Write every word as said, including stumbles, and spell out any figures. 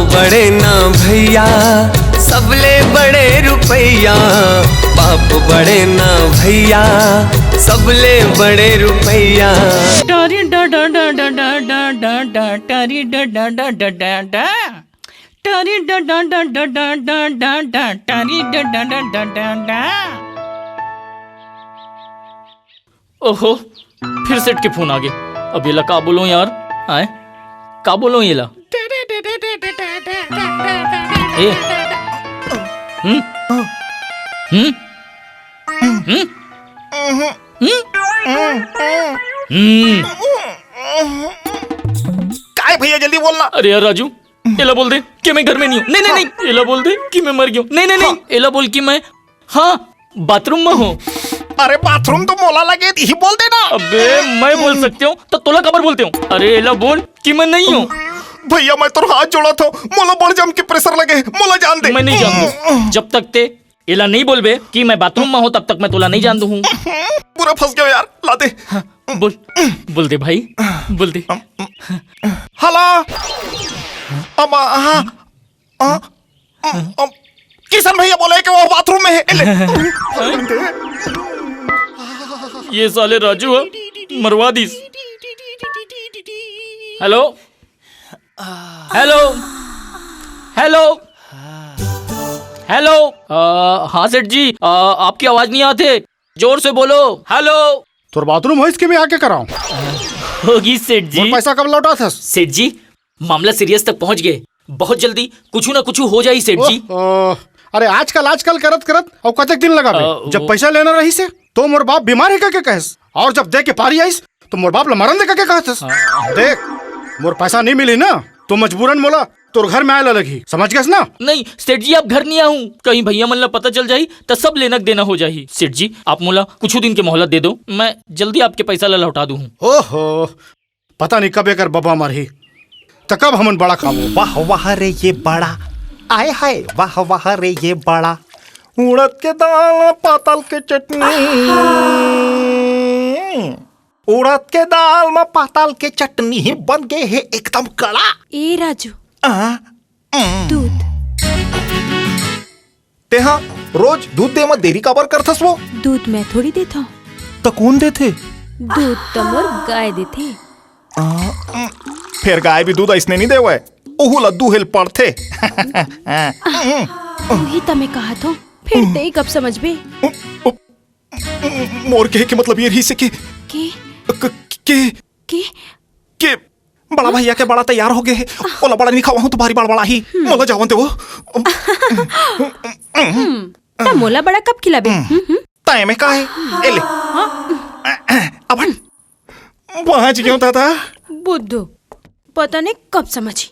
बड़े ना भैया, सबले बड़े रुपैया। बाप बड़े ना भैया, सबले बड़े रुपैया। टरी डा डा डा डा डा डा डा डा, टरी डा डा डा डा डा डा, टरी डा डा डा डा डा डा डा डा, टरी डा डा डा डा डा डा। ओहो, फिर सेठ के फोन आ गे। अब एला का बोलूं यार? आय, का बोलूं एला? ए, हम्म? हम्म? हम्म? हम्म? हम्म? काय भैया, जल्दी बोलना। अरे यार राजू, एला बोल दे कि मैं घर में नहीं हूँ। नहीं, नहीं, नहीं, एला बोल दे कि मैं मर गया हूँ। नहीं, नहीं, नहीं, हाँ। एला बोल कि मैं, हाँ, बाथरूम में हूँ। अरे, बाथरूम तो मोला लगे, यही बोल देना। अबे, मैं बोल सकते हूँ, तो तोला काबर बोलते हूँ? अरे, एला बोल कि मैं नहीं हूँ। भैया, मैं तोर हाथ जोड़त हूँ, मोला बड़ जम के प्रेशर लगे, मोला जान दे। मैं नहीं जान दूँ। जब तक ते एला नहीं बोलबे कि मैं बाथरूम में हूँ, तब तक मैं तोला नहीं जान दूँ। पूरा फंस गया यार, ला दे। हाँ, बोल, बोल दे भाई, बोल दे। हेलो, अम, हाँ, अ, अम, किशन भैया बोले कि वो बाथरूम में है। ले। ये साले राजू है, मरवा दीस। Hello, hello, hello, hello. अ, हाँ सेठ जी, अ, आपकी आवाज नहीं आते, जोर से बोलो। हेलो। तोर बाथरूम होइस कि मैं आके कराऊं? होगी सेठ जी। मोर पैसा कब लौटाथस? सेठ जी, मामला सीरियस तक पहुंच गए। बहुत जल्दी कुछ ना कुछ हो जाही सेठ जी। ओह, अरे आजकल, आजकल करत करत अउ कतक दिन लगाबे? अ, जब वो पैसा लेना रहिसे, तो मोर बाप बीमार हे कहिके कहेस, अउ जब दे के पारी आइस, तो मोर बाप ला मरन दे कहिके कहत हस। हाँ। देख, मोर पैसा नहीं मिली ना, तो मजबूरन मोला तोर घर में आए ला लगही, समझ गेस ना? नहीं सेठ जी, आप घर नहीं आहू, कहीं भैया मन ला पता चल जाही, त सब लेना देना हो जाही। सेठ जी, आप मोला कुछ दिन के मोहलत दे दो, मैं जल्दी आपके पैसा ला लौटा दूँ। ओहो, पता नहीं कब एकर बबा मरही, त कब हमन बड़ा खाबो। वाह वाह रे ये बड़ा, आय हाय, वाह वाह रे ये बड़ा, उड़द के दाल पातल के चटनी, उड़द के दाल में पातल के चटनी बन गे हे एकदम कड़ा। ए राजू, आ, उम। दूध। तेहा रोज दूध दे म देरी काबर करथस वो? दूध मैं थोड़ी देथव। त कोन देथे? दूध त मोर गाय देथे। आ, उम, फेर गाय भी दूध अइसने नहीं देवय, ओहू ला दूहे ल पड़थे। उही त मैं कहत हव, फेर तें कब समझबे? मोर कहे के मतलब ये रहिसे कि के? क-, के? के? के? बड़ा भैया के बड़ा तैयार हो गए हे। ओला बड़ा नहीं खवाहूं तो भारी बड़बड़ाही। मोला जावन दे वो। हम्म, त मोला बड़ा कब खिलाबे? हम्म, हम्म। तय में का हे? ए ले। हाँ। अब बांच गेंव दादा। बुद्धू, पता नहीं कब समझही।